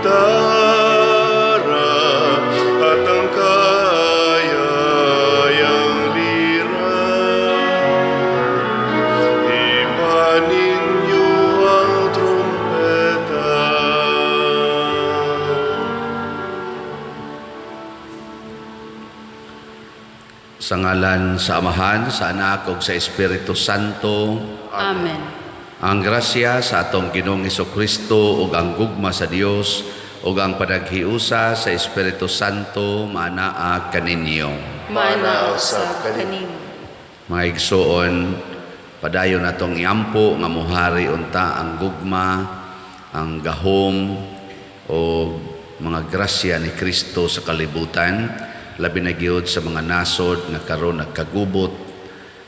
Gitara at ang kayang lira. Ipa ninyo ang trumpeta. Sa ngalan sa Amahan, sa Anak ug sa Espiritu Santo. Amen. Ang grasya sa atong Ginoong Kristo ug ang gugma sa Dios ug ang panaghiusa sa Espiritu Santo maanaa kaninyo. Maanaa usab kanimo. Mga igsoon, padayon natong iampo nga muhari unta ang gugma, ang gahom o mga grasya ni Kristo sa kalibutan, labi na gyud sa mga nasod nga karon nagkagubot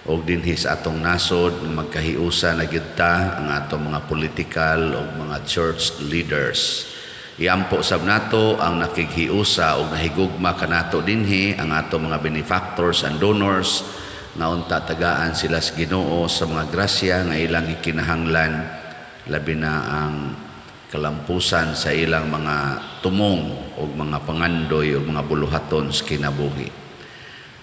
og dinhi sa atong nasod nga magkahiusa na gyud ta ang atong mga political o mga church leaders. Iampo sab nato ang nakighiusa og nahigugma kanato dinhi ang atong mga benefactors and donors nga unta tagaan sila sa Ginoo sa mga grasya nga ilang gikinahanglan, labi na ang kalampusan sa ilang mga tumong o mga pangandoy o mga buluhaton sa kinabuhi.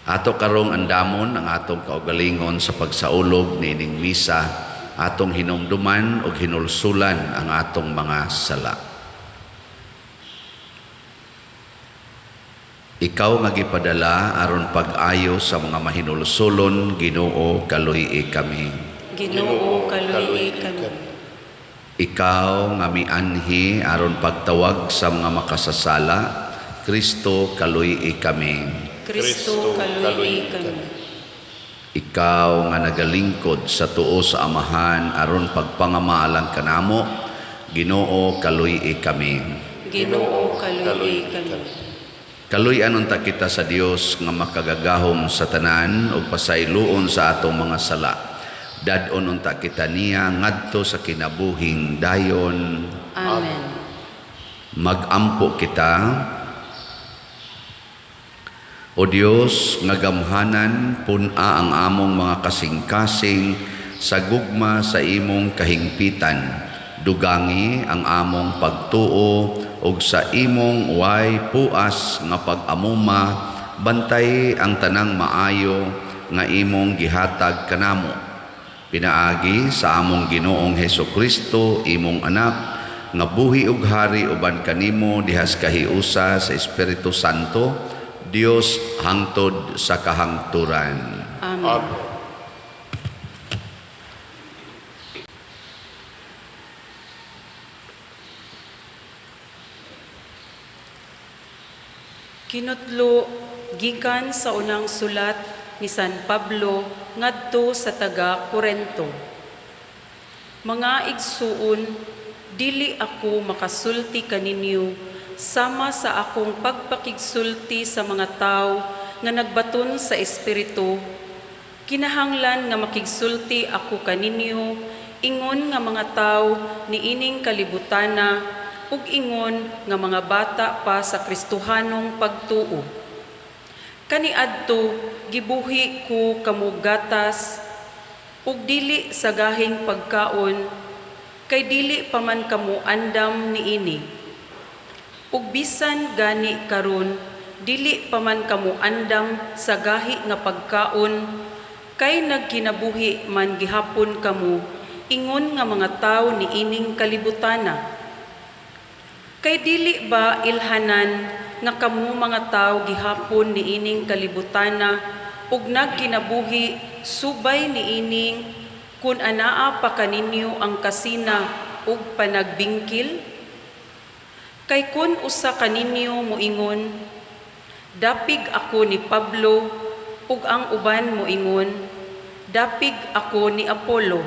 Ato karong andamon ang atong kaugalingon sa pagsaulog niining misa, atong hinumduman og hinulsulan ang atong mga sala. Ikaw nga gipadala aron pag-ayo sa mga mahinulsulon, Ginoo, kaluy-i kami. Ginoo, kaluy-i kami. Ikaw nga mianhi aron pagtawag sa mga makasasala, Kristo, kaluy-i kami. Kristo, kaluy-i kami. Ikaw nga nagalingkod sa tuo sa Amahan aron pagpangamaalang kanamo, Ginoo, kaluy-i kami. Ginoo, kaluy-i kami. Kaluy-an unta kita sa Dios nga makagagahom sa tanan ug pasayloon sa atong mga sala. Dad-on unta kita niya ngadto sa kinabuhing dayon. Amen. Magampo kita. O Dios nga gamhanan, pun-a ang among mga kasing-kasing sa gugma sa imong kahingpitan. Dugangi ang among pagtuo ug sa imong way puas nga pag-amuma, bantay ang tanang maayo nga imong gihatag kanamo. Pinaagi sa among Ginoong Hesus Kristo, imong anak, nga buhi ug hari uban kanimo dihas kahiusa sa Espiritu Santo, Dios hangtod sa kahangturan. Amen. Amen. Kinutlo gikan sa unang sulat ni San Pablo ngadto sa taga Korento. Mga igsuon, dili ako makasulti kaninyo sama sa akong pagpakigsulti sa mga tawo nga nagbaton sa Espiritu. Kinahanglan nga makigsulti ako kaninyo ingon nga mga tawo niining kalibutana ug ingon nga mga bata pa sa Kristohanong pagtuo. Kaniadto gibuhi ko kamo gatas ug dili sa gahing pagkaon, kay dili pa man kamo andam niini. Ug bisan gani karon dili pa man kamo andam sa gahi nga pagkaon, kay nagkinabuhi man gihapon kamo ingon nga mga tawo niining kalibutana. Kay dili ba ilhanan nga kamo mga tawo gihapon niining kalibutana ug nagkinabuhi subay niining kun anaa pa kaninyo ang kasina ug panagbingkil? Kay kun usa kaninyo moingon, dapig ako ni Pablo, ug ang uban moingon, dapig ako ni Apollo.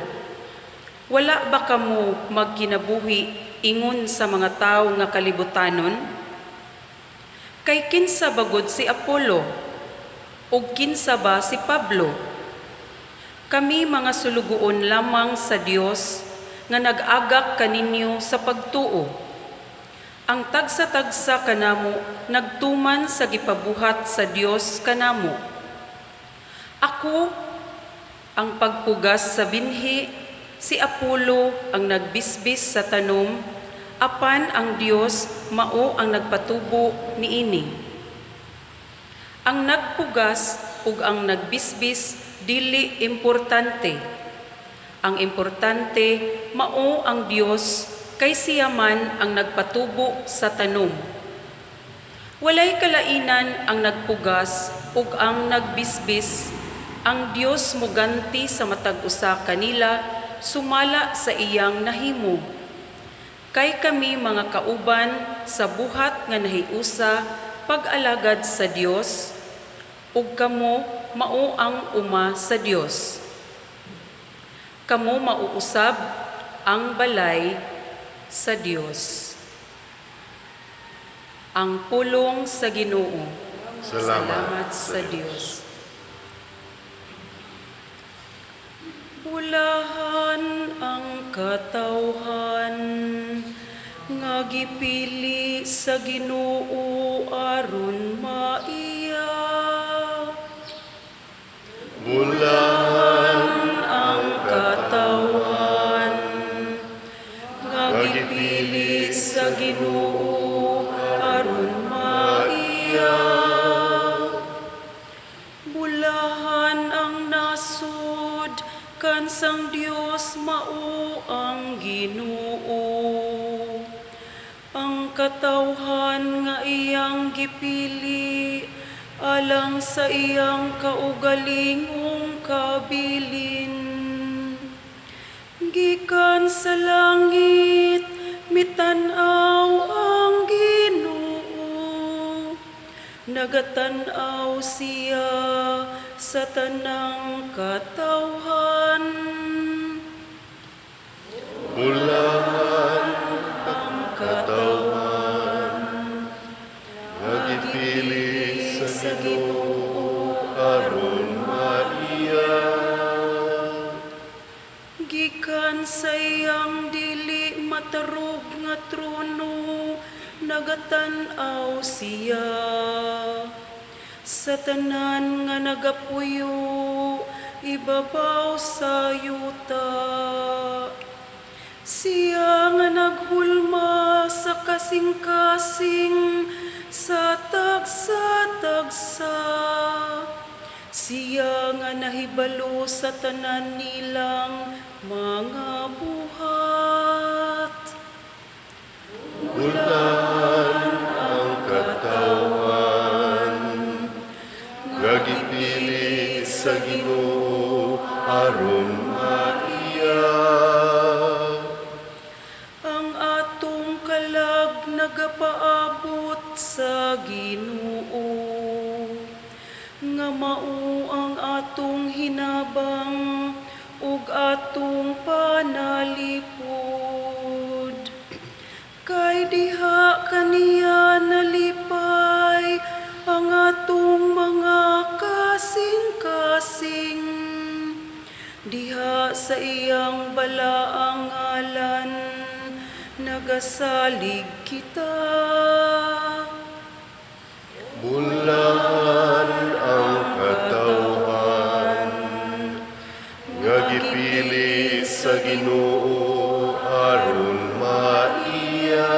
Wala ba kamo magkinabuhi ingon sa mga tawo nga kalibutanon? Kay kinsa bagod si Apollo? Ug kinsa ba si Pablo? Kami mga sulugoon lamang sa Dios nga nag-agak kaninyo sa pagtuo. Ang tagsa-tagsa kanamo nagtuman sa gipabuhat sa Dios kanamo. Ako ang pagpugas sa binhi, si Apollo ang nagbisbis sa tanom, apan ang Dios mao ang nagpatubo niini. Ang nagpugas ug ang nagbisbis dili importante. Ang importante mao ang Dios, kay siya man ang nagpatubo sa tanom. Walay kalainan ang nagpugas ug ang nagbisbis. Ang Dios muganti sa matag usa kanila sumala sa iyang nahimo. Kay kami mga kauban sa buhat nga nahiusa pag-alagad sa Dios, ug kamo mao ang uma sa Dios. Kamo mao usab ang balay sa Dios. Ang pulong sa Ginoo. Salamat sa Dios. Bulahan ang katawhan nga gipili sa Ginoo aron maiya. Bulahan ang katawhan nga gipili sa Ginoo aron maiya. Bulahan ang nasod kansang Dios mao ang Ginoo. Ang katawhan nga iyang gipili alang sa iyang kaugalingong kabilin. Gikan sa langit mitan-aw ang Ginoo. Nagatan-aw siya sa tanang katawhan. Bulahan ang katawhan nga gipili sa Ginoo aron maiya. Gikan sa iyang dili matarog nga trono, nagatan-aw siya sa tanan nga nagapuyo ibabaw sa yuta. Siya nga naghulma sa kasing-kasing sa tagsa-tagsa. Siya nga nahibalo sa tanan nilang mga buhat. Bulahan ang katawhan nga gipili sa Ginoo aron maiya. Ang atong kalag nagapaabot sa Ginoo, nga mao ang atong hinabang ug atong panalipod. Kay diha kaniya nalipay ang atong mga kasing-kasing. Diha sa iyang balaang ngalan nagasalig kita. Bulahan ang katawhan nga gipili sa Ginoo aron maiya.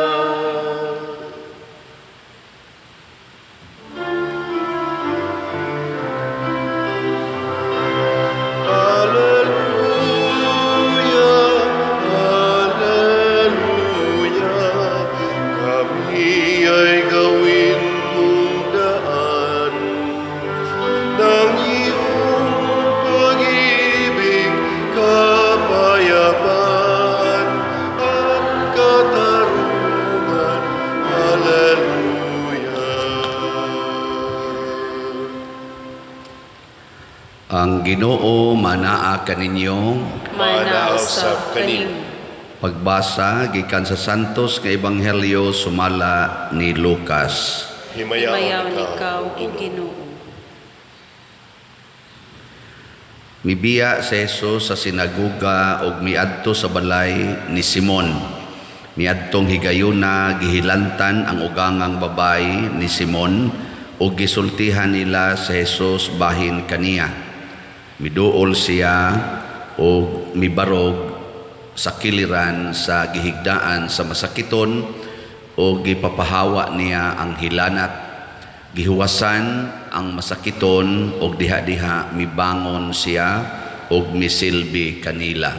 Alleluia, Alleluia, kami ay gawin mong daan ng iyong pag-ibig, kapayapaan at katarungan. Alleluia. Ang Ginoo manaa kaninyo. Manaa usab kanimo. Pagbasa gikan sa Santos nga Ebanghelyo sumala ni Lucas. Himayaon Himayaon ikaw, ikaw, O Ginoo. Ginoo. Mibiya si Jesus sa sinagoga ug miadto sa balay ni Simon. Miadtong higayuna gihilantan ang ugangang babay ni Simon ug gisultihan nila si Jesus bahin kaniya. Miduol siya ug mibarog sa kiliran sa gihigdaan sa masakiton o gipapahawa niya ang hilanat. Gihuwasan ang masakiton og diha-diha mibangon siya og misilbi kanila.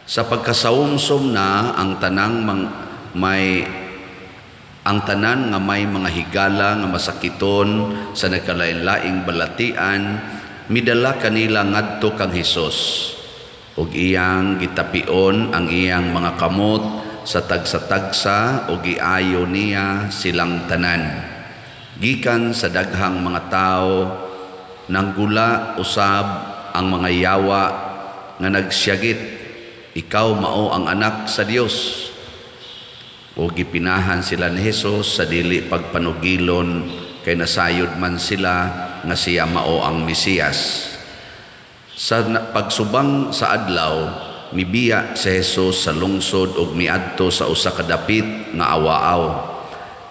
Sa pagkasawumsom na ang tanang may ang tanan nga may mga higala nga masakiton sa nagkalain-laing balatian midala kanila ngadto kang Hesus ug iyang gitapion ang iyang mga kamot sa tagsa-tagsa ug giayo niya silang tanan. Gikan sa daghang mga tawo, nanggula usab ang mga yawa nga nagsyagit, "Ikaw mao ang anak sa Dios." O gipinahan sila ni Hesus sa dili pagpanugilon kay nasayod man sila nga siya mao ang Mesiyas. Sa pagsubang sa adlaw, mibiya si Hesus sa lungsod ug miadto sa usa ka dapit nga awaaw.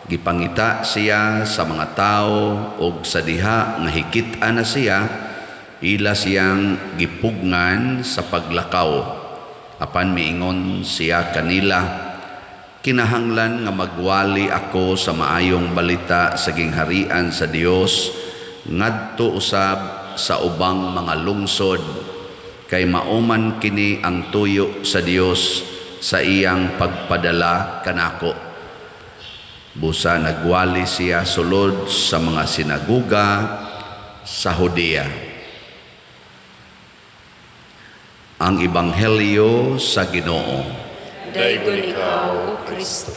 Gipangita siya sa mga tawo ug sa diha nga hikit-an na siya, ila siyang gipugngan sa paglakaw. Apan miingon siya kanila, "Kinahanglan nga magwali ako sa maayong balita sa gingharian sa Dios ngadto usab sa ubang mga lungsod, kay mauman kini ang tuyo sa Dios sa iyang pagpadala kanako." Busa nagwali siya sulod sa mga sinaguga sa Judea. Ang Ebanghelyo sa Ginoo. Daygon ikaw, O Kristo.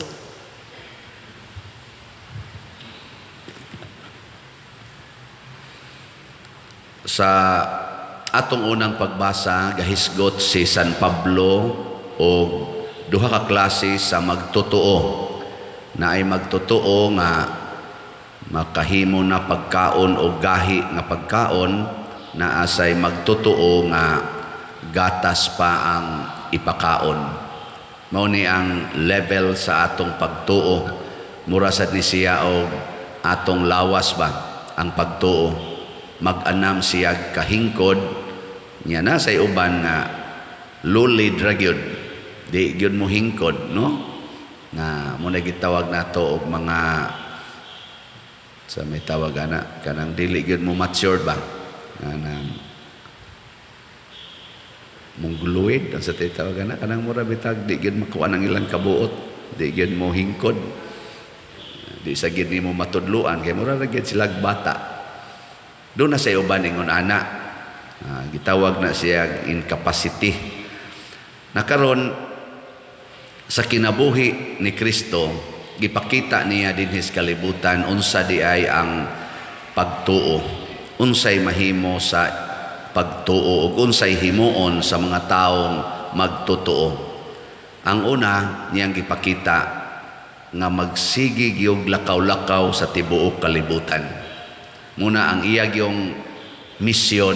Sa atong unang pagbasa, gahisgot si San Pablo o duha ka klase sa magtotoo. Na ay magtotoo nga makahimo na pagkaon o gahi nga pagkaon, na asay magtotoo nga gatas pa ang ipakaon. Mao ni ang level sa atong pagtuo. Mura sad ni siya og atong lawas ba ang pagtuo. Mag-anam siya kahingkod nya na say uban nga lulid ra gyud, di gyud mo hingkod, no? Nga mo na gitawag nato og mga sa may tawag ana kanang dili gyud mo mature ba, kanang mongoloid ang sa tawag ana, kanang mura bitag di gyud makuha ang ilang kabuot, di gyud mo hingkod, di sa gyud nimo matudluan kay mura ra gyud sila bata. Doon na sa uban ingon ana, gitawag na siya incapacity. Nakaron sa kinabuhi ni Kristo, gipakita niya dinhi sa kalibutan unsa di ay ang pagtuo, unsay mahimo sa pagtuo ug unsay himuon sa mga taong magtotoo. Ang una niyang gipakita nga magsige gyud lakaw-lakaw sa tibuok kalibutan. Muna ang iya gyung misyon,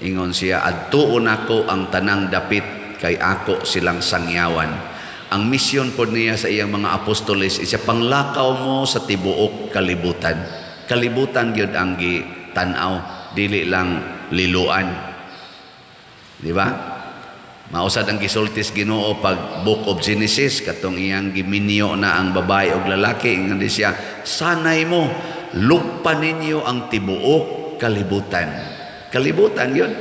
ingon siya, adtuon nako ang tanang dapit kay ako silang sangyawan. Ang misyon pod niya sa iyang mga apostoles isa panglakaw mo sa tibuok kalibutan. Kalibutan gyud ang gitan-aw, dili lang liluan. Di ba? Mausad ang gisultis Ginoo pag Book of Genesis katong iyang giminyo na ang babae og lalaki, ingon di siya, sanay mo, lukpa ninyo ang tibuok kalibutan. Kalibutan yun.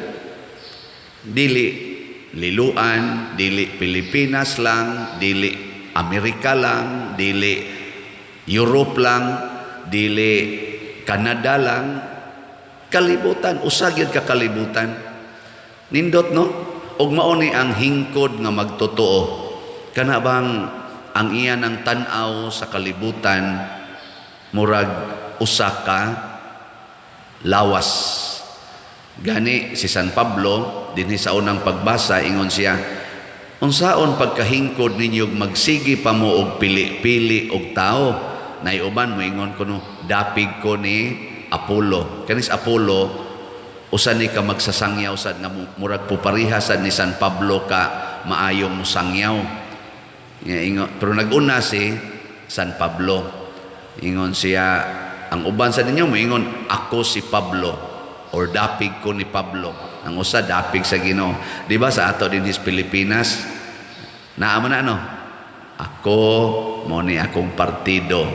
Dili liluan, dili Pilipinas lang, dili Amerika lang, dili Europe lang, dili Canada lang. Kalibutan, usa gyud ka kalibutan. Nindot, no? Ug mao ni ang hingkod nga magtotoo. Kana bang ang iya ng tan-aw sa kalibutan murag usa ka lawas. Gani si San Pablo dinhi sa unang pagbasa ingon siya, unsaon pagkahingkod ninyo magsige pa mo og pili-pili og tao? Naiuban mo ingon kuno, dapig ko ni Apollo. Kanis Apollo usa ni ka magsasangyaw sad nga murag pupariha sad ni San Pablo ka maayong musangyaw. Pero nag-una si San Pablo. Ingon siya, ang uban sa ninyo moingon ako si Pablo or dapig ko ni Pablo. Ang usa dapig sa Ginoo. Di ba sa ato dinhi sa Pilipinas, Naa man na, ano? Ako mo ni akong partido,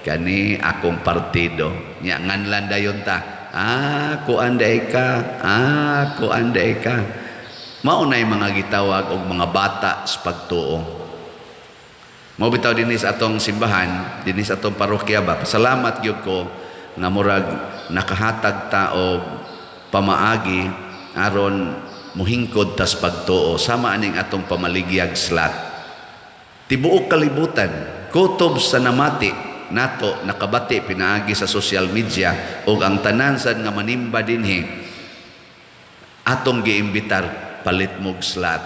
kani akong partido. Nya nganlan dayon ta. Ah, kuan day ka. Ah, kuan day ka. Mao nay mga gitawag og mga bata sa pagtuo. Mao bitaw dinhi sa atong simbahan, dinhi sa atong parokya ba. Pasalamat gyud ko nga murag nakahatag ta og pamaagi aron muhingkod tas pagtuo sama aning atong pamaligyag slot. Tibuok kalibutan, kutob sa namati nato, nakabati pinaagi sa social media, ug ang tanan sad nga manimba dinhi atong giimbitar, palit mog slot.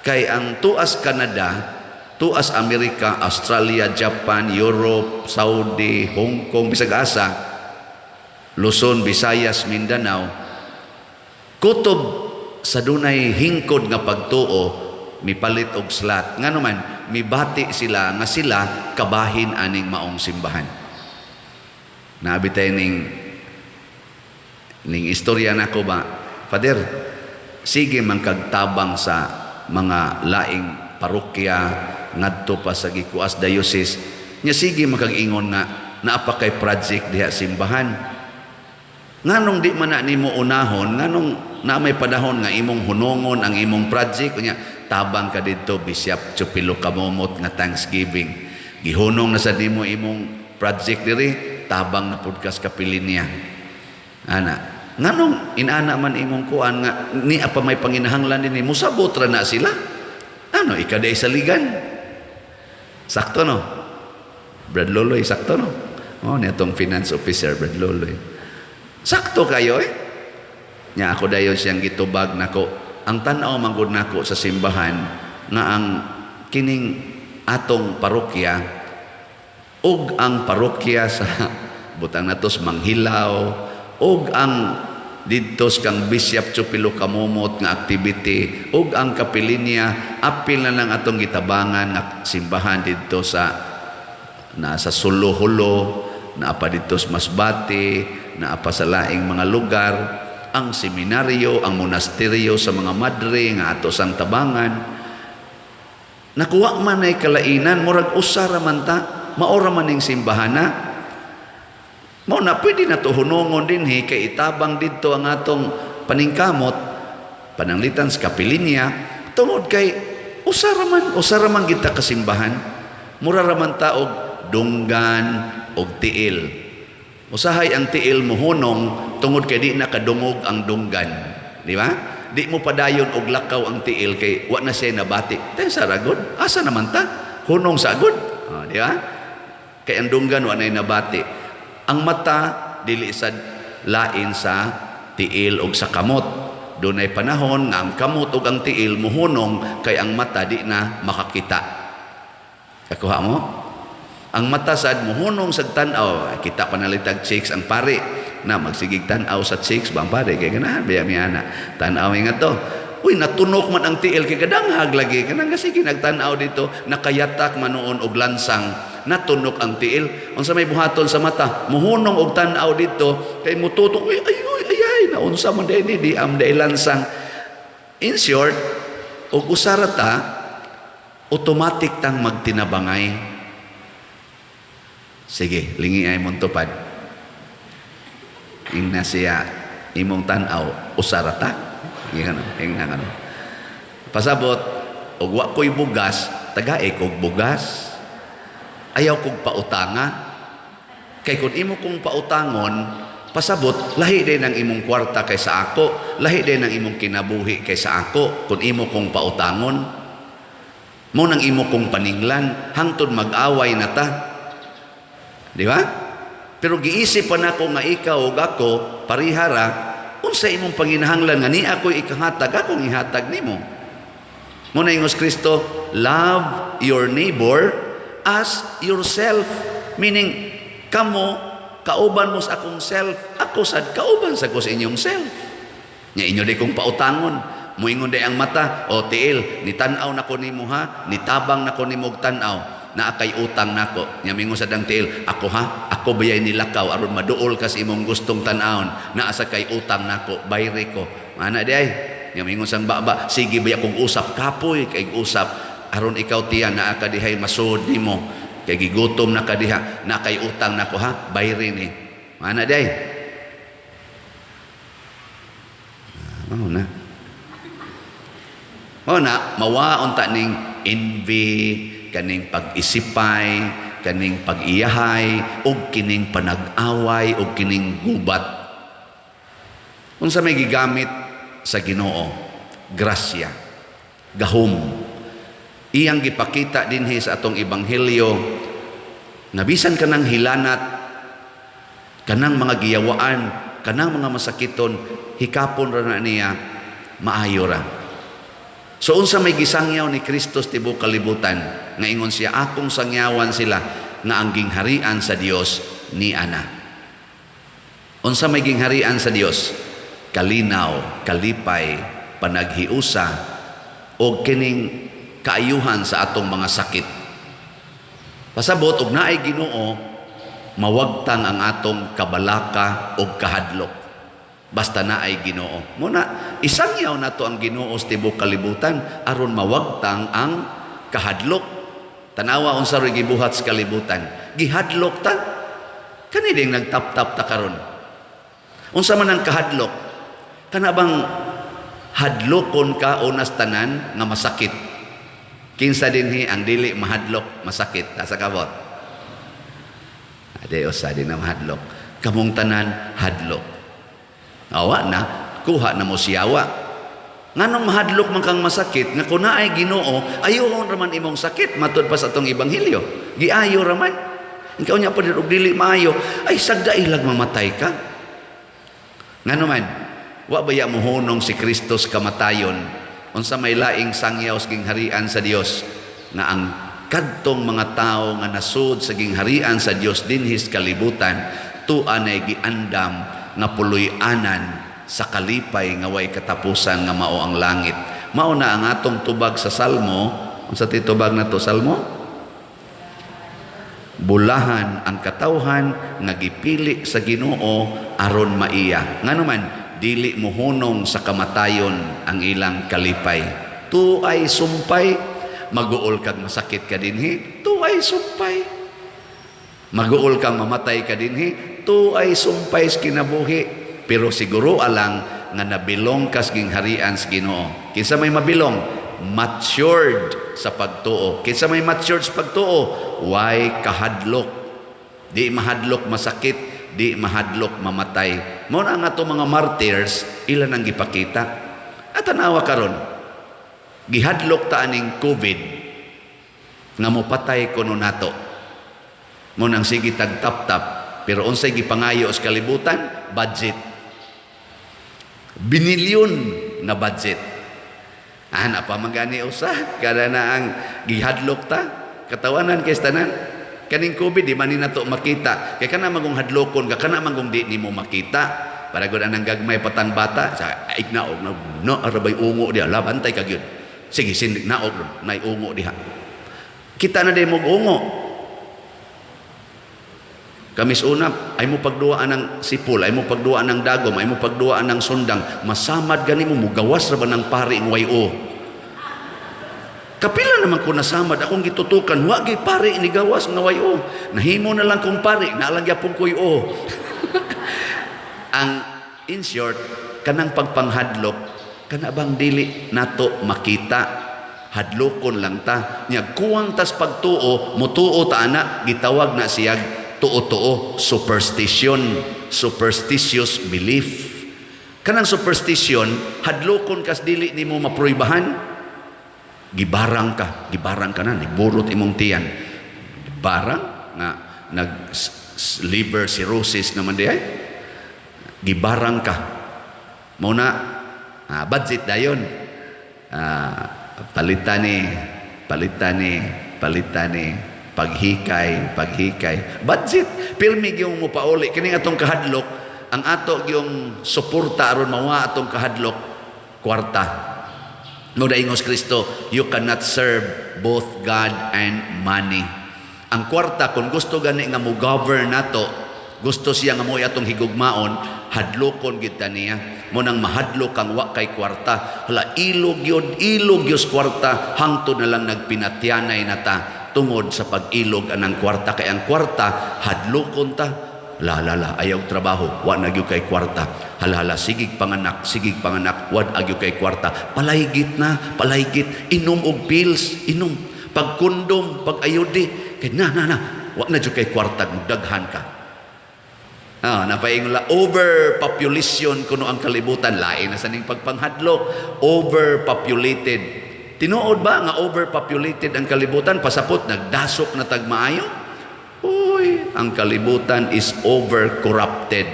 Kay ang tuas Canada, tuas Amerika, Australia, Japan, Europe, Saudi, Hong Kong, bisag asa, Luzon, Visayas, Mindanao, kutob sa dunay hingkod nga pagtuo mipalit og slot. Ngano man, mibati sila nga sila kabahin aning maong simbahan. Naabi tayo ning istorya nako ba, "Father, sige man kagtabang sa mga laing parokya ngadto pa sa gikuas diocese nya, sige man kag-ingon nga naa pa kay project diha simbahan. Nganong di man na nimo unahon? Nganong na may panahon nga imong hunongon ang imong project?" Unya tabang ka didto Bishop Chupilo Camomot nga Thanksgiving, gihunong na sa nimo imong project diri, tabang na pud kas kapilinya ana. Nganong inana man imong kuan nga ni pa may panginahanglan dinhi?" Musabot ra na sila, ano, ikaday sa ligan. Sakto no, Brad Loloy? Sakto no? Oh, ni atong finance officer, Brad Loloy, sakto kayo eh. Nya ako dayon siyang gitubag nako, ang tan-aw man gud nako sa simbahan nga ang kining atong parokya ug ang parokya sa butang natos Manghilaw ug ang didto kang Bishop Chupilo Camomot nga activity ug ang kapilinya, apil na lang atong gitabangan nga simbahan didto sa nasa Suluhulo, naa pa didto sa Masbate, naa pa sa laing mga lugar, ang seminaryo, ang monasteryo sa mga madre nga ato sang tabangan, nakuha man ay kalainan, murag usa ra man ta, maora man ning simbahana. Mao na pwede na to hunongon dinhi kay itabang didto ang atong paningkamot pananglitan sa kapilinya, tungod kay usa ra man kita kasimbahan. Mura ra man ta og dunggan og tiil. Usahay ang tiil mohunong tungod kay di na kadungog ang dunggan, di ba? Di mo padayon og lakaw ang tiil kay wa na siya nabati. Tayo sa ragod, asa naman ta? Hunong sa agod. Oh, di ba? Kay ang dunggan wa na nabati. Ang mata dili sa lain sa tiil og sa kamot. Dunay panahon nga ang kamot ug ang tiil muhunong kay ang mata di na makakita. Kakuha mo? Ang mata sad muhunong sa tan-aw, kita panalitag chicks ang pare na magsigig tan-aw sa chicks ba ang pare kay ganahan biya mi ana. Tan-aw nga to. Uy, natunok man ang tiil kay kadanghag lagi kanang sige nagtan-aw dito, nakayatak man noon og lansang, natunok ang tiil. Unsa may buhaton sa mata? Muhunong og tan-aw dito kay mututok, uy, ay, uy, ay, ay, naunsa man day ni, di am day lansang. In short, og usara ta, automatic tang magtinabangay. Sige, lingi ay mong tupad. Ingna siya, imong tan-aw, usara ta. Ingna, ingna ano. Pasabot, og wa ko'y bugas, tagae kog bugas. Ayaw kog pautanga. Kay kung imo kong pautangon, pasabot, lahi din ang imong kwarta kaysa ako, lahi din ang imong kinabuhi kaysa ako, kung imo kong pautangon. Mo nang imo kong paninglan, hangtod mag-away na ta. Di ba? Pero giisip pa nako nga ikaw ug ako parihara, unsa imong panginahanglan nga ni ako'y ikahatag, akong ihatag nimo. Mo na ingos Kristo, "Love your neighbor as yourself." Meaning, kamo, kauban mo sa akong self, ako sad kauban sa ko sa inyong self. Nya inyo di kong pautangon. Muingon di ang mata, "O tiil, nitan-aw nako nimo ha, nitabang nako nimo og tan-aw, naa kay utang nako." Nya mingon sad ang tiil, "Ako ha, ako bayay nilakaw aron maduol ka sa imong gustong tan-awon, naa sa kay utang nako, bayri ko." Ana di ay. Nya mingon sang baba, "Sige baya kong usap, kapoy kay usap." Aron ikaw tiya naa ka dihay masuod nimo kay gigutom na ka diha, na kay utang nako ha, bayri ni. Mana day? Mao na. Mao na mawaon ta ning envy, kaning pag-isipay, kaning pag-iyahay, ug kining panag-away, ug kining gubat. Unsa may gigamit sa Ginoo? Grasya, gahom. Iyang gipakita dinhi sa atong ebanghelyo nga bisan kanang hilanat, kanang mga giyawaan, kanang mga masakiton, hikapon ra na niya, maayo ra. So unsa may gisangyaw ni Kristo sa tibuok kalibutan nga ingon siya, akong sangyawan sila nga ang gingharian sa Dios ni ana. Unsa may gingharian sa Dios? Kalinaw, kalipay, panaghiusa o kining kaayuhan sa atong mga sakit. Pasabot og naay Ginoo, mawagtang ang atong kabalaka og kahadlok. Basta naay Ginoo. Muna isangyaw nato ang Ginoo sa tibuok kalibutan aron mawagtang ang kahadlok. Tanawa unsa roy gibuhat sa kalibutan. Gihadlok ta. Kani ding nagtap-tap ta karon. Unsa man ang kahadlok? Kana bang hadlokon ka unas tanan nga masakit? Kinsa dinhi ang dili mahadlok masakit? Asa kabot? Ade usa di na mahadlok. Kamong tanan hadlok. Awa na, kuha na mo siyawa. Nganong mahadlok man kang masakit nga kun naay Ginoo, ayohon ra man imong sakit matud pa sa atong ebanghelyo. Giayo ra man. Ikaw nya pa og dili maayo, ay sagda ilag mamatay ka. Ngano man, wa baya mohunong si Kristo sa kamatayon? Unsa may laing sangyaw sa gingharian sa Dios nga ang kadtong mga tawo nga nasud sa gingharian sa Dios dinhi sa kalibutan, tua nay giandam nga puloy-anan sa kalipay nga way katapusan nga mao ang langit. Mao na ang atong tubag sa Salmo. Unsa ti tubag nato Salmo? Bulahan ang katawhan nga gipili sa Ginoo aron maiya. Ngano man dili mohunong sa kamatayon ang ilang kalipay. Tuay sumpay, maguol kag masakit ka dinhi, tuay sumpay. Maguol kang mamatay ka dinhi, tuay sumpay sa kinabuhi. Pero siguro alang nga nabilong kas gingharian sa Ginoo. Kinsa may mabilong? Matured sa pagtuo. Kinsa may matured sa pagtuo? Way kahadlok. Di mahadlok masakit, di mahadlok mamatay. Mao na ang ato mga martyrs, ilan ang gipakita. At tanawa karon, gihadlok ta aning COVID nga mopatay kuno nato. Mao nang sige tag tap-tap, pero unsay gipangayo sa kalibutan? Budget. Binilyon nga budget. Ana pa man gani usa kada na ang gihadlok ta, katawanan kay tanan. Kaning COVID di man ni nato makita. Kay kana magong hadlokon ka, kana magong di nimo makita. Para gud anang gagmay patang bata sa ignaog na no arabay ungo diha, labantay ka gyud. Sige sindig naog nay ungo diha. Kita na day mo ungo. Kamis una, ay mo pagduaan ng sipol, ay mo pagduaan ng dagom, ay mo pagduaan ng sundang, masamad gani mo, mugawas ra ba ng pari ng wayo. Kapila naman ko nasamad, akong gitutukan, wa gyud pari ni gawas nga wayo. Nahimo na lang kong pari, naalang gyapon ko'y o. Ang in short, kanang pagpanghadlok, kana bang dili nato makita, hadlokon lang ta. Nya kuwang tas pagtuo, mutuo ta ana, gitawag na siyag tuo-tuo, superstition, superstitious belief. Kanang superstition, hadlokon kas dili nimo mapruibahan. Gibarang ka na, niburot imong tiyan. Barang nga nag liver cirrhosis naman di ay. Gibarang ka. Mao na budget dayon. Palitan ni, palitan ni, palitan ni, paghikay, paghikay. Budget, pirmi gyung mo pauli kini atong kahadlok, ang ato gyung suporta aron mawa atong kahadlok, kwarta. No daingos Kristo, you cannot serve both God and money. Ang kwarta, kung gusto gani nga mo govern nato, Gusto siya nga mo'y atong higugmaon, hadlokon gid ta niya. Mo nang mahadlok kang wa kay kwarta. Hala, ilog yun, ilog yun kwarta, hangtod na lang nagpinatyanay na ta tungod sa pag-ilog anang kwarta. Kay ang kwarta, hadlokon ta. La la la, ayaw trabaho, wa na gyud kay kwarta. Hala hala, sigig panganak, sigig panganak, wa gyud kay kwarta. Palaygit na, palaygit, inom og pills, inom. Pag kondom, pag ayudi, kay na na na, wa na gyud kay kwarta, mugdaghan ka. Ah, napaingon la overpopulation kuno ang kalibutan, lain na sa ning pagpanghadlok, overpopulated. Tinuod ba nga overpopulated ang kalibutan? Pasapot nagdasok na tag maayo? Uy, ang kalibutan is over corrupted.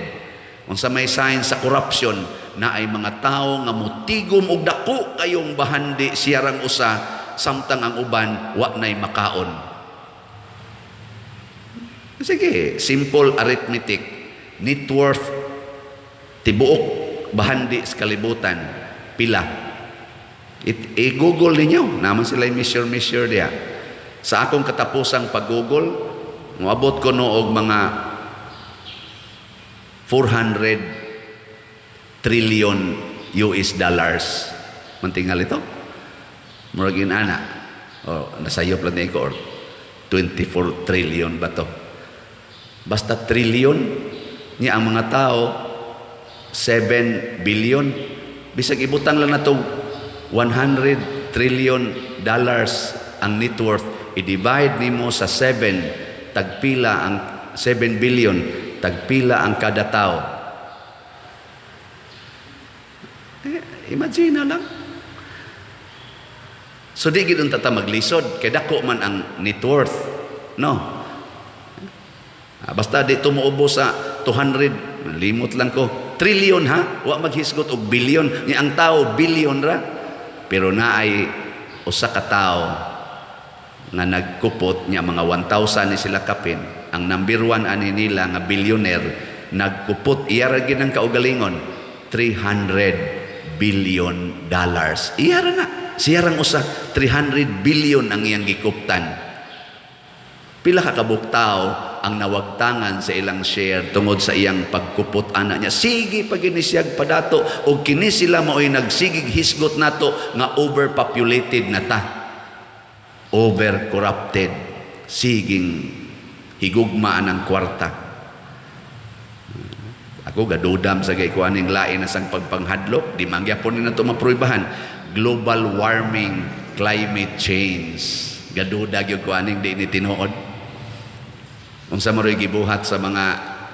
Unsa may sign sa corruption na ay mga tao nga mutigom og dako kayong bahandi siya rang usa, samtang ang uban wa nay makaon. Sige, simple arithmetic. Net worth tibuok bahandi sa kalibutan pila? I-google ninyo, naman sila measure measure diya. Sa akong katapusang pag-google, moabot ko no og mga 400 trillion US dollars. Mantingal ito? Murag inana. O, nasayop lang ko or 24 trillion ba to? Basta trillion niya, ang mga tao 7 billion. Bisag ibutang lang nato 100 trillion dollars ang net worth, i-divide nimo sa 7, tagpila ang 7 billion, tagpila ang kada tao? Eh, imagine na lang. So di gid unta ta maglisod kay dako man ang net worth, no? Ah, basta di tumuubo sa 200, limot lang ko, trillion ha, wa maghisgot og billion ni, ang tao billion ra. Pero naay usa ka tawo nga nagkupot niya, mga 1,000 ni sila kapin. Ang number 1 ani nila nga billionaire nagkupot, iya ra gid ang kaugalingon, $300 billion. Iya ra na. Siya rang usa, 300 billion ang iyang gikuptan. Pila ka kabuk tao ang nawagtangan sa ilang share tungod sa iyang pagkupot ana niya? Sige pag inisiyag padato og kini sila mao'y nagsigig hisgot nato nga overpopulated na ta. Over corrupted. Siging higugma ang kwarta. Ako gadudam sa kay kuaning lain na sang pagpanghadlok, di man gyapon ni nato mapruibahan. Global warming, climate change. Gaduda gyud ko aning di ni tinuod. Unsa man ro'y gibuhat sa mga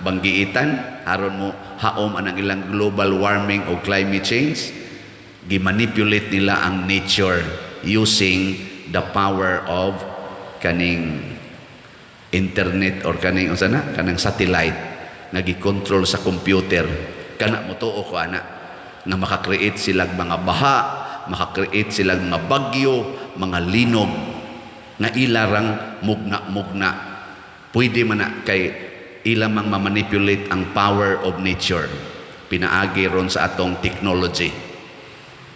banggiitan aron mo haom anang ilang global warming o climate change? Gimanipulate nila ang nature using the power of kaning internet or kaning unsa na kanang satellite nga gikontrol sa computer. Kana motuo ko ana nga maka-create silang mga baha, maka-create silang mga bagyo, mga linog nga ilarang mugna-mugna. Pwede man na kay ila mang mamanipulate ang power of nature pinaagi ron sa atong technology.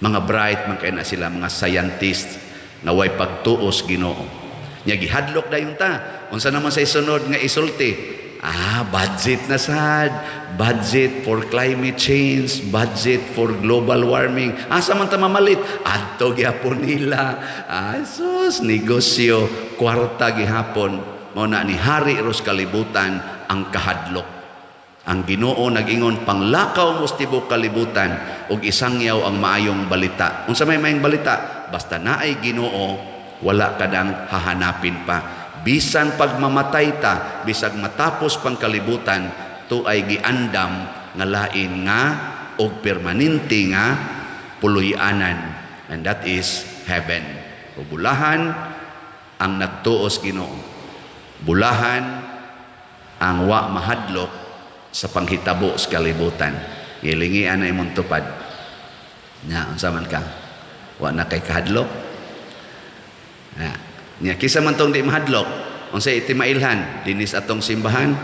Mga bright man kay na sila, mga scientist nga way pagtuos Ginoo. Nya gihadlok dayon ta. Unsa naman sa isunod nga isulti? Ah, budget na sad. Budget for climate change, budget for global warming. Asa man ta mamalit? Adto gyapon nila. Ah, sus, negosyo, kwarta gihapon. Mao na ni hari ros kalibutan ang kahadlok. Ang Ginoo nag-ingon, panglakaw mo sa tibuok kalibutan ug isangyaw ang maayong balita. Unsa may maayong balita? Basta naay Ginoo, wala ka nang hahanapin pa. Bisan pagmamatay ta, bisag matapos pang kalibutan, to ay giandam nga lain nga og permanente nga puloy-anan, and that is heaven. O bulahan ang nagtuos Ginoo. Bulahan ang wa mahadlok sa panghitabo sa kalibutan. Gilingian na imong tupad. Nya, unsa man ka? Wa na kay kahadlok? Na. Nya kisa man tong di mahadlok, unsa iti mailhan dinis atong simbahan,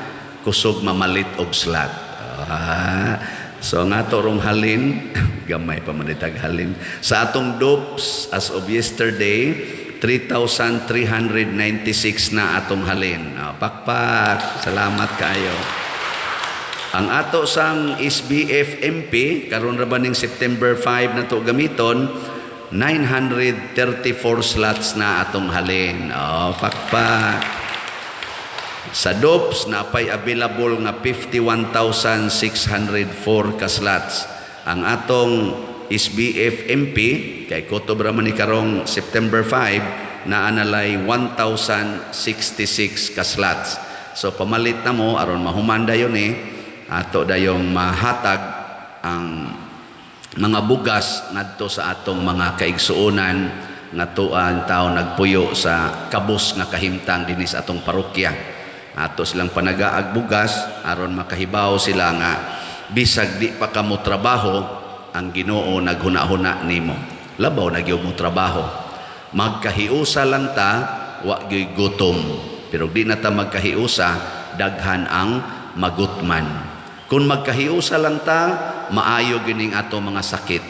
kusog mamalit og slot. Ah, so nga to rong halin, gamay pa man itag halin. Sa atong dopes as of yesterday, 3,396 na atong halin. Oh, pakpak, salamat kaayo. Ang ato sang SBF MP karon ra ba ning September 5 na to gamiton, 934 slots na atong halin. Oh, pakpak. Sa DOPS napay available nga 51,604 ka slots. Ang atong SBF MP kay kutob ra man ni karong September 5 naa nalay 1,066 ka slots. So pamalit na mo aron mahuman dayon eh ato dayong mahatag ang mga bugas ngadto sa atong mga kaigsuonan nga tuan tao nagpuyo sa kabus nga kahimtang dinhi sa atong parokya. Ato silang panagaag bugas aron makahibaw sila nga bisag di pa kamo trabaho, ang Ginoo naghuna-huna nimo. Labaw na gyud mo trabaho. Magkahiusa lang ta, wa gyud gutom. Pero di na ta magkahiusa, daghan ang magutman. Kung magkahiusa lang ta, maayo gining ato mga sakit.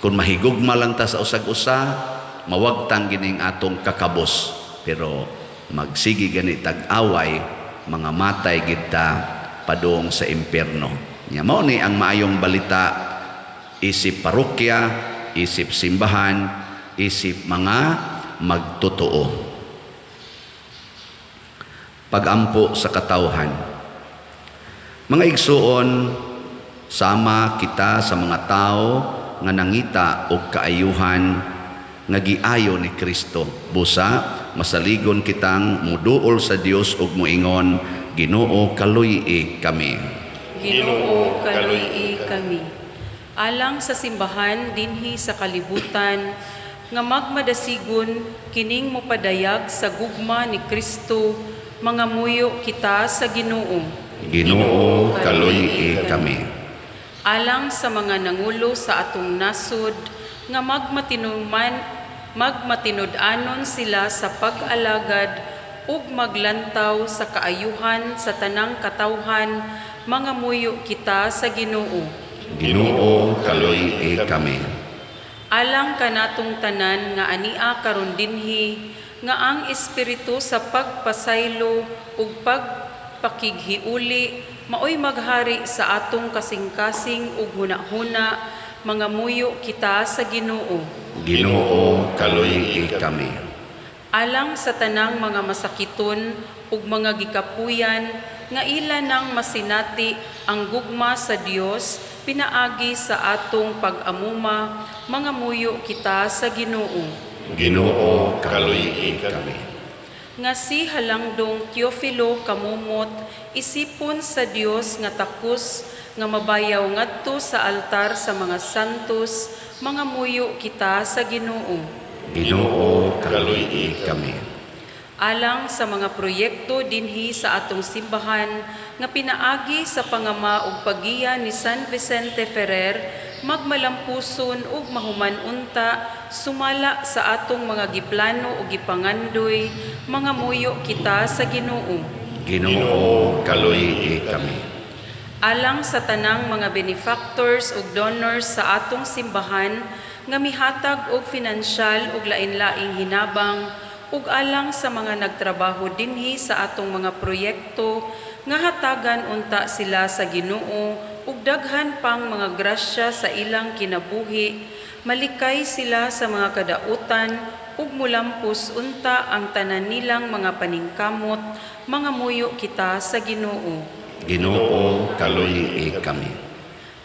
Kung mahigugma lang ta sa usag-usa, mawagtang gining atong kakabos. Pero magsige gani tag-away, mga matay gid ta padung sa impierno. Nya mao ni ang maayong balita isip parokya, isip simbahan, isip mga magtotoo. Pagampo sa katawhan. Mga igsuon, sama kita sa mga tao nga nangita og kaayuhan nga giayo ni Kristo. Busa, masaligon kitang muduol sa Dios ug moingon, "Ginoo, kaluy-i kami." Ginoo, kaluy-i kami. Alang sa simbahan dinhi sa kalibutan nga magmadasigon kining mopadayag sa gugma ni Kristo, mangamuyo kita sa Ginoo. Ginoo, kaluy-i kami. Alang sa mga nangulo sa atong nasod nga magmatinud-anon sila sa pag-alagad ug maglantaw sa kaayuhan sa tanang katawhan, mangamuyo kita sa Ginoo. Ginoo, kaluy-i kami. Alang kanatong tanan nga ania karon dinhi nga ang espiritu sa pagpasaylo ug pagpakighiuli maoy maghari sa atong kasing-kasing ug hunahuna, mangamuyo kita sa Ginoo. Ginoo, kaluy-i kami. Alang sa tanang mga masakiton ug mga gikapuyan nga ila nang masinati ang gugma sa Dios pinaagi sa atong pag-amuma, mangamuyo kita sa Ginoo. Ginoo, kaluy-i kami. Nga si Halangdong Teofilo Camomot isipon sa Dios nga takos nga mabayaw ngadto sa altar sa mga santos, mangamuyo kita sa Ginoo. Ginoo, kaluy-i kami. Alang sa mga proyekto dinhi sa atong simbahan nga pinaagi sa pangama ug paggiya ni San Vicente Ferrer, magmalampuson ug mahuman unta sumala sa atong mga giplano ug gipangandoy, mangamuyo kita sa Ginoo. Ginoo, kaluy-i kami. Alang sa tanang mga benefactors ug donors sa atong simbahan nga mihatag og finansyal ug lain-laing hinabang ug alang sa mga nagtrabaho dinhi sa atong mga proyekto nga hatagan unta sila sa Ginoo ug daghan pang mga grasya sa ilang kinabuhi, malikay sila sa mga kadautan ug mulampos unta ang tanan nilang mga paningkamot, mangamuyo kita sa Ginoo. Ginoo, kaluy-i kami.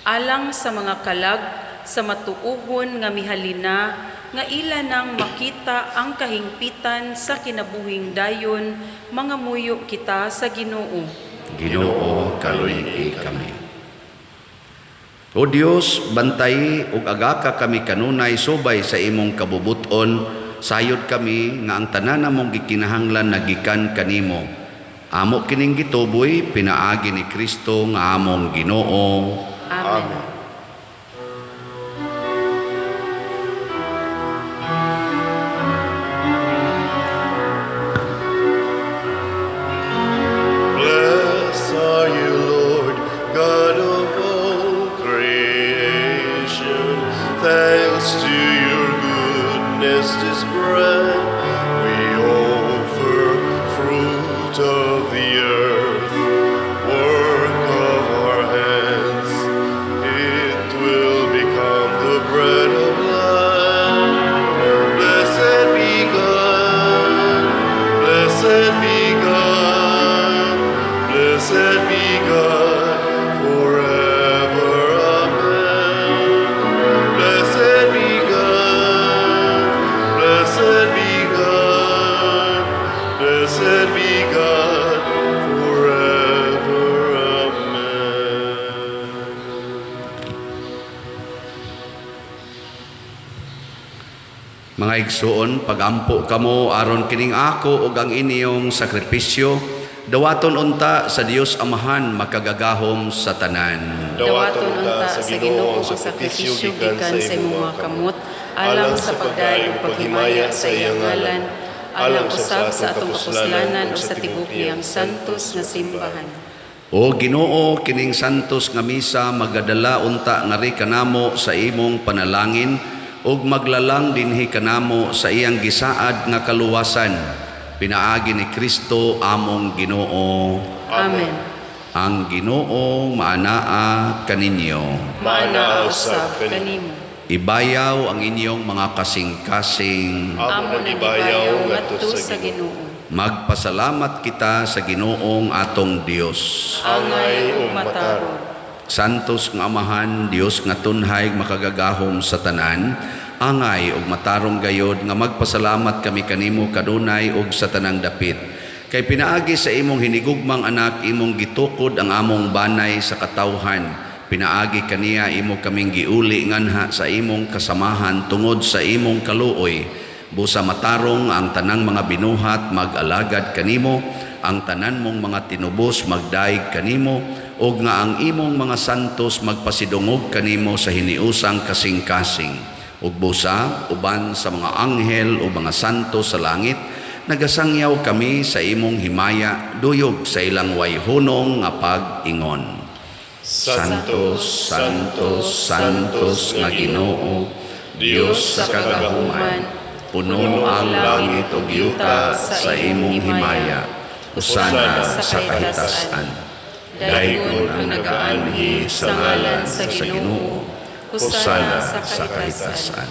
Alang sa mga kalag sa matuohon nga mihalina nga ila nang makita ang kahingpitan sa kinabuhing dayon, mangamuyo kita sa Ginoo. Ginoo, kaluy-i kami. O Dios, bantay ug agaka kami kanunay subay sa imong kabubuton, sayod kami nga ang tanan namong gikinahanglan nagikan kanimo. Amo kining gituboy pinaagi ni Kristo nga among Ginoo. Amen. Amen. Blessed are you, Lord, God of all creation. Thanks to your goodness, this bread we offer, fruit of the earth, work of our hands. Blessed be God forever. Amen. Blessed be God. Blessed be God. Blessed be God forever. Amen. Mga igsuon, pagampo kamo aron kining ako ug ang inyong sakripisyo, dawaton unta sa Dios Amahan makagagahom sa tanan. Dawaton unta sa Ginoo ang sakripisyo gikan sa imong mga kamot, alang sa pagdayeg ug paghimaya sa iyang ngalan, alang usab sa atong kapuslanan ug sa tibuok niyang santos nga simbahan. O Ginoo, kining santos nga misa magadala unta ngari kanamo sa imong panalangin ug maglalang dinhi kanamo sa iyang gisaad nga kaluwasan. Pinaagi ni Kristo among Ginoo. Amen. Ang Ginoo maanaa kaninyo. Maanaa usab kanimo. Ibayaw ang inyong mga kasing-kasing. Amo nang ibayaw ngadto sa Ginoo. Magpasalamat kita sa Ginoong atong Dios. Angay ug matarong. Santos nga Amahan, Dios nga tunhay makagagahom sa tanan, angay ug matarong gayod nga magpasalamat kami kanimo kadunay ug sa tanang dapit. Kay pinaagi sa imong hinigugmang anak, imong gitukod ang among banay sa katawhan. Pinaagi kaniya imo kaming giuli nganha sa imong kasamahan tungod sa imong kaluoy. Busa matarong ang tanang mga binuhat mag-alagad kanimo, ang tanan mong mga tinubos magdaig kanimo, ug nga ang imong mga santos magpasidungog kanimo sa hiniusang kasing-kasing. Ug busa uban sa mga anghel o mga santos sa langit, nagasangyaw kami sa imong himaya, duyog sa ilang wayhunong nga pag-ingon. Santos, Santos, Santos nga Ginoo, Dios sa kagahuman, puno ang langit ug yuta sa imong himaya. Hosana sa kahitasan. Daygon ang nagaanhi sa ngalan sa Ginoo. Hosana sa kahitasan.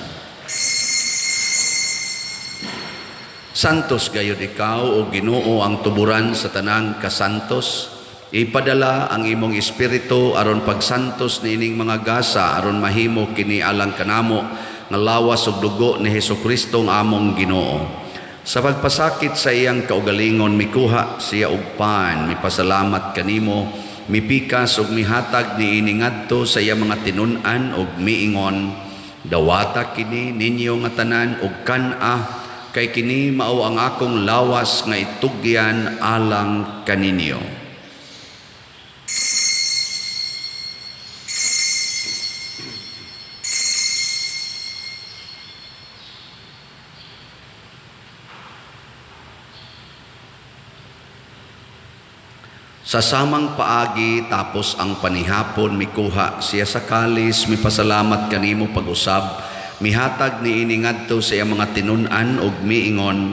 Santos gayud ikaw o Ginoo ang tuburan sa tanang kasantos. Ipadala ang imong espiritu aron pagsantos niining mga gasa aron mahimo kini alang kanamo nga lawas ug dugo ni Hesukristo ang among Ginoo. Sa pagpasakit sa iyang kaugalingon mikuha siya og pan, mipasalamat kanimo, mipikas ug mihatag niini ngadto sa iyang mga tinun-an ug miingon, dawata kini ninyo nga tanan ug kan-a, kay kini mao ang akong lawas nga itugyan alang kaninyo. Sa samang paagi tapos ang panihapon mikuha siya sa kalis, mipasalamat kanimo pag-usab, mihatag niini ngadto sa iyang mga tinun-an ug miingon,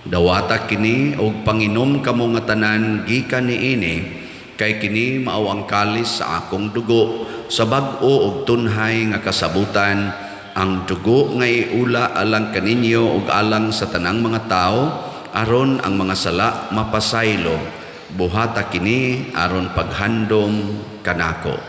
dawata kini ug panginom kamo nga tanan gikan niini, kay kini mao ang kalis sa akong dugo sa bag-o ug tunhay nga kasabutan, ang dugo nga iula alang kaninyo ug alang sa tanang mga tawo aron ang mga sala mapasaylo. Buhata kini aron paghandom kanako.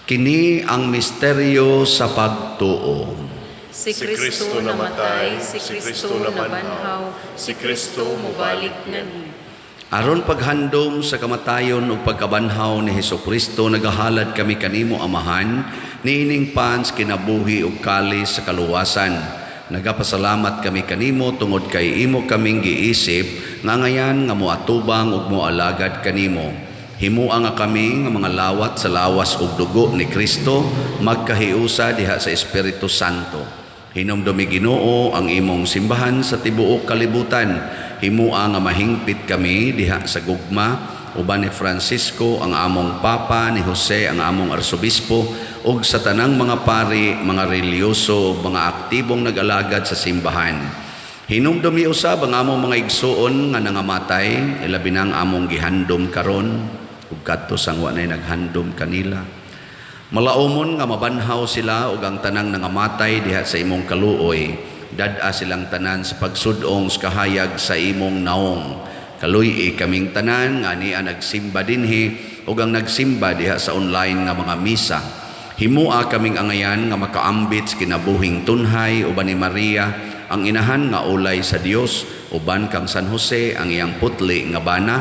Kini ang misteryo sa pagtuo. Si Kristo namatay, si Kristo nabanhaw, si Kristo mobalik nganhi. Aron paghandom sa kamatayon ug pagkabanhaw ni Hesukristo, nagahalad kami kanimo Amahan, niining pans kinabuhi ug kalis sa kaluwasan. Nagapasalamat kami kanimo tungod kay imo kaming giisip nga ngayan nga moatubang ug moalagad kanimo. Himua nga kami nga mga lawat sa lawas ug dugo ni Kristo, magkahiusa diha sa Espiritu Santo. Hinumdumi Ginoo ang imong simbahan sa tibuok kalibutan. Himua nga mahingpit kami diha sa gugma uban ni Francisco ang among Papa, ni Jose ang among Arsobispo, ug sa tanang mga pari, mga reliyoso, mga aktibong nag-alagad sa simbahan. Hinumdumi usab ang among mga igsuon nga nangamatay, ilabi na ang among gihandom karon ug kadto sang wa nay naghandom kanila. Malaumon nga mabanhaw sila ug ang tanang nangamatay diha sa imong kaluoy, dad-a silang tanan sa pagsudong sa kahayag sa imong naong. Kaluy-i kaming tanan nga ania nagsimba dinhi ug ang nagsimba diha sa online nga mga misa. Himua kaming angayan nga makaambit sa kinabuhing tunhay uban ni Maria, ang inahan nga ulay sa Dios, uban kang San Jose ang iyang putli nga bana,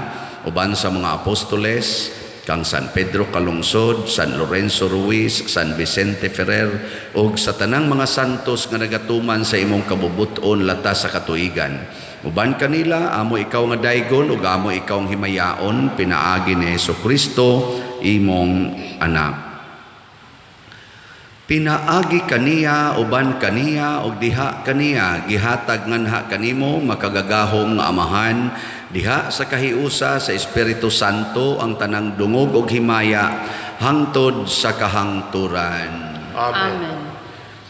uban sa mga apostoles, kang San Pedro Calungsod, San Lorenzo Ruiz, San Vicente Ferrer, ug sa tanang mga santos nga nagatuman sa imong kabubuton latas sa katuigan. Uban kanila, amo ikaw nga daygon ug amo ikaw ang himayaon, pinaagi ni Hesukristo, imong anak. Pinaagi kaniya, uban kaniya, ug diha kaniya, gihatag nganha kanimo makagagahom nga Amahan, diha sa kahiusa sa Espiritu Santo ang tanang dungog ug himaya hangtod sa kahangturan. Amen. Amen.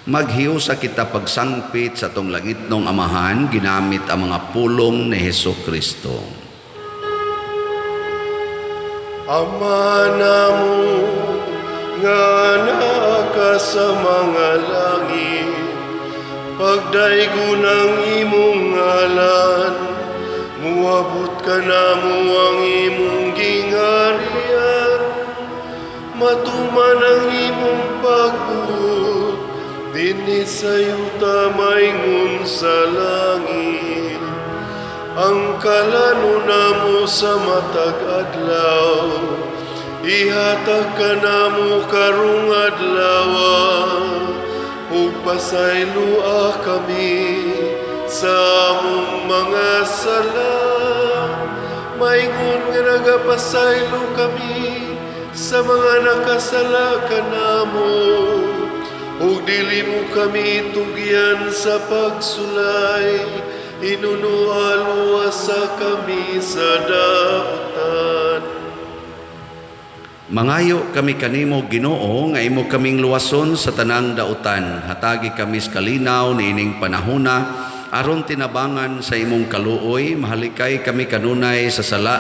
Maghiusa kita pagsangpit sa atong langitnong Amahan, ginamit ang mga pulong ni Hesukristo. Ama namo nga naa ka sa mga langit, pagdaygon ang imong ngalan, muabot kanamo ang imong gingharian, matuman ang imong pagbuot, dinhi sa yuta maingon sa langit. Ang kalano namo sa matag adlaw, ihatag kanamo karong adlaw, ug pasayloa kami sa among mga sala, maingon nga nagapasaylo kami sa mga nakasala kanamo, ug dili mo kami tugyan sa pagsulay, hinunoa luwasa kami sa dautan. Mangayo kami kanimo, Ginoo, nga imo kaming luwason sa tanang dautan. Hatagi kami sa kalinaw niining panahona, aron tinabangan sa imong kaluoy, mahalikay kami kanunay sa sala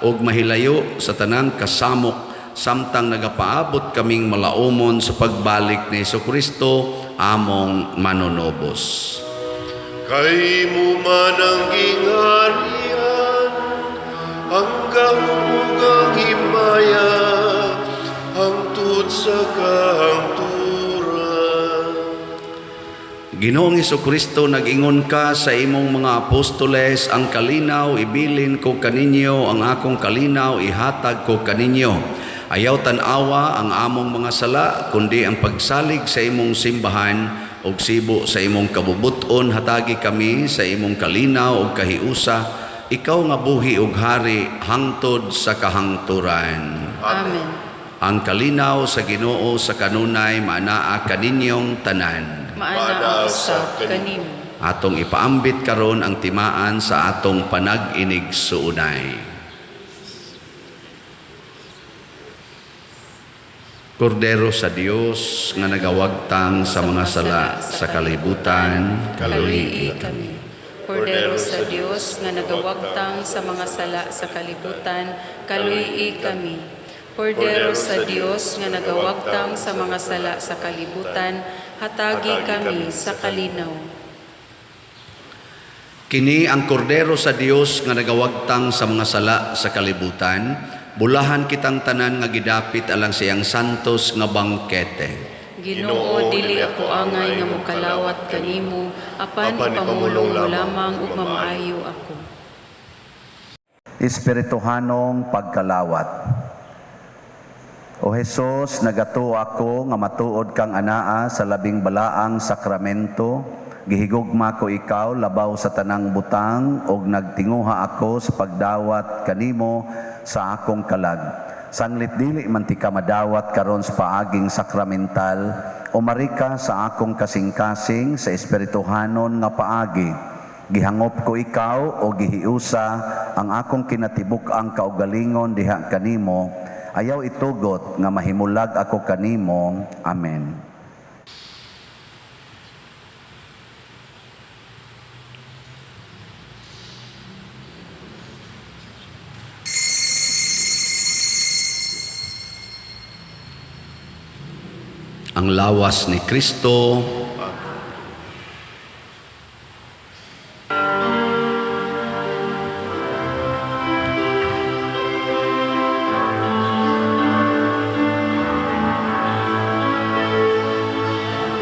ug mahilayo sa tanang kasamok, samtang nagapaabot kaming malaumon sa pagbalik ni Hesukristo, among manunobos. Kay mo man ang gingharian, ang gahom ug ang himaya, hangtod sa kahangturan. Ginoong Hesukristo, nag-ingon ka sa imong mga apostoles, ang kalinaw ibilin ko kaninyo, ang akong kalinaw ihatag ko kaninyo. Ayaw tan-awa ang among mga sala, kundi ang pagsalig sa imong simbahan ug sibo sa imong kabubuton, hatagi kami sa imong kalinaw ug kahiusa, ikaw nga buhi ug hari hangtod sa kahangturan. Amen. Ang kalinaw sa Ginoo sa kanunay maanaa kaninyong tanan. Maanaa usab kanimo. Atong ipaambit karon ang timaan sa atong panag-inig-suunay. Kordero sa Dios nga nagawagtang sa mga sala sa kalibutan, kaluy-i kami. Kordero sa Dios nga nagawagtang sa mga sala sa kalibutan, kaluy-i kami. Kordero sa Dios nga nagawagtang sa mga sala sa kalibutan, hatagi kami sa kalinaw. Kini ang kordero sa Dios nga nagawagtang sa mga sala sa kalibutan, bulahan kitang tanan nga gidapit alang sa iyang santos nga bangkete. Ginoo, dili ako angay nga mokalawat kanimo, apan ipamulong mo lamang ug mamaayo ako. Espirituhanong pagkalawat. O Hesus, nagatuo ako nga matuod kang anaa sa labing balaang sakramento. Gihigugma ko ikaw labaw sa tanang butang ug nagtinguha ako sa pagdawat kanimo sa akong kalag. Sanglit dili man ti ka madawat karon sa paaging sakramental, umari ka sa akong kasing-kasing sa espirituhanon nga paagi. Gihangop ko ikaw o gihiusa ang akong kinatibuk-ang kaugalingon diha kanimo. Ayaw itugot nga mahimulag ako kanimo. Amen. Ang lawas ni Kristo.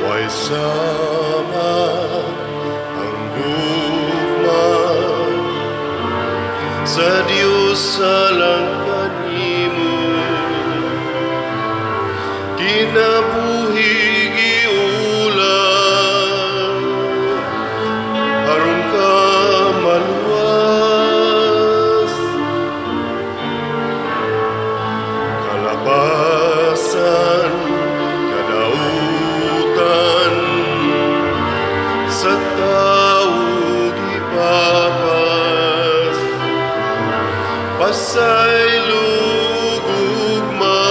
Way sama ang gugma sa Diyos alang kanimo, kinabuhi giulam aron ka maluwas, kalabasan kadautan sa tao gipapas, pasaylo gugma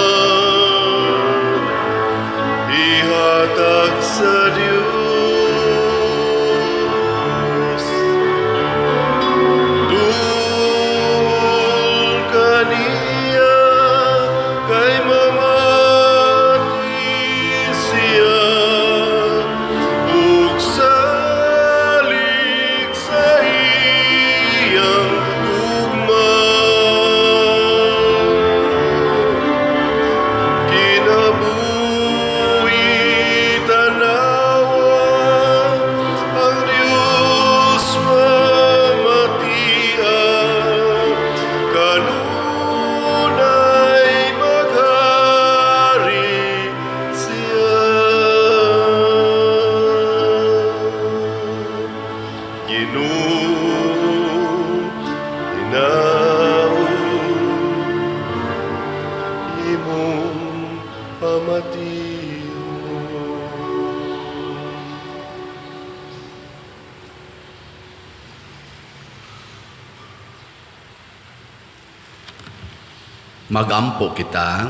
ihatag sa Dios. Duol kaniya kay mamati siya ug salig sa iyang gugma. Kinabuhi tanawa ang Diyos mamatia, kanunay maghari siya. Ginoo, hinaot imong pamation. Magampo kita.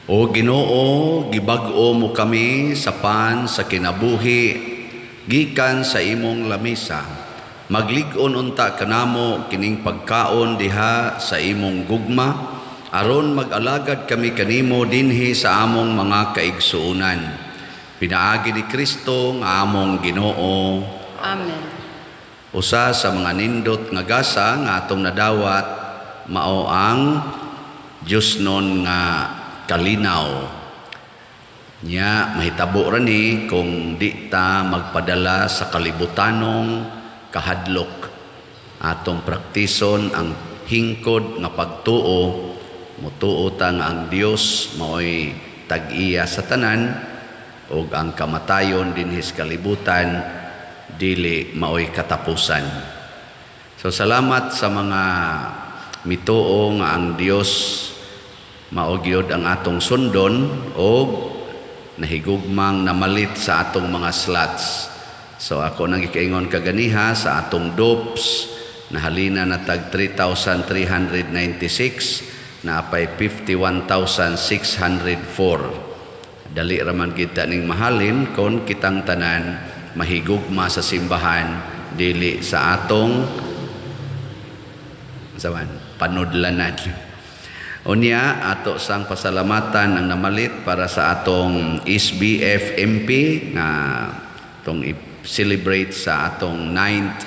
O Ginoo, gibag-o mo kami sa pan sa kinabuhi gikan sa imong lamisa. Maglig-on unta kanamo kining pagkaon diha sa imong gugma, aron mag-alagad kami kanimo dinhi sa among mga kaigsuonan. Pinaagi ni Kristo nga among Ginoo. Amen. Usa sa mga nindot nga gasa nga atong nadawat mao ang Diyosnon nga kalinaw. Nya mahitabo ra ni kung di ta magpadala sa kalibutanong kahadlok. Atong praktison ang hingkod nga pagtuo, mutuo ta nga ang Dios maoy tag-iya sa tanan ug ang kamatayon dinhi sa kalibutan dili maoy katapusan. So salamat sa mga mituo nga ang Dios mao gyud ang atong sundon og nahigugmang namalit sa atong mga slots. So ako nang gikaingon kaganiha sa atong dopes nahalina na tag 3,396 na apay 51,604. Dali ra man kita ning mahalin kon kitang tanan mahigugma sa simbahan dili sa atong saman panudlanan. Unya ato sang pasalamatan ang namalit para sa atong SBFMP nga atong i-celebrate sa atong 9th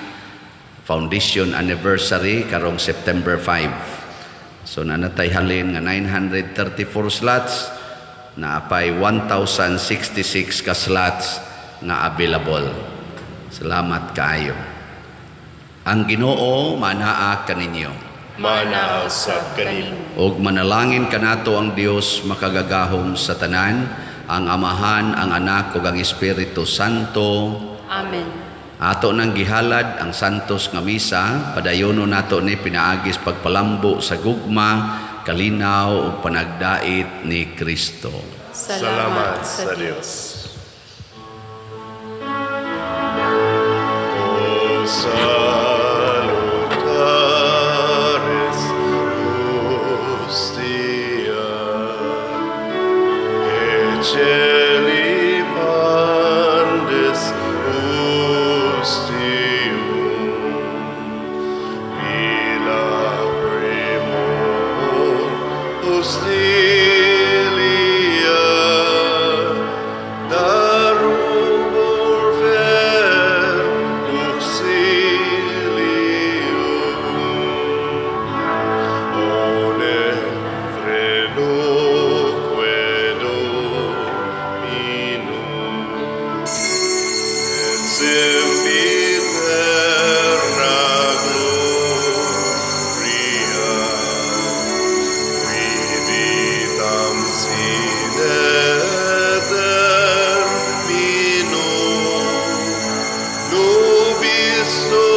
foundation anniversary karong September 5. So nanatay halin nga 934 slots na apay 1,066 ka slots nga available. Salamat kaayo. Ang Ginoo manaa kaninyo. Manaa sab kanimo. Og manalangin kanato ang Dios makagagahom sa tanan, ang Amahan, ang Anak ug ang Espiritu Santo. Amen. Ato nang gihalad ang santos nga misa, padayono nato ni pinaagis pagpalambo sa gugma, kalinaw ug panagdait ni Kristo. Salamat sa Dios. O salutaris hostia, et celi pandis ostium, illa primum Kristo.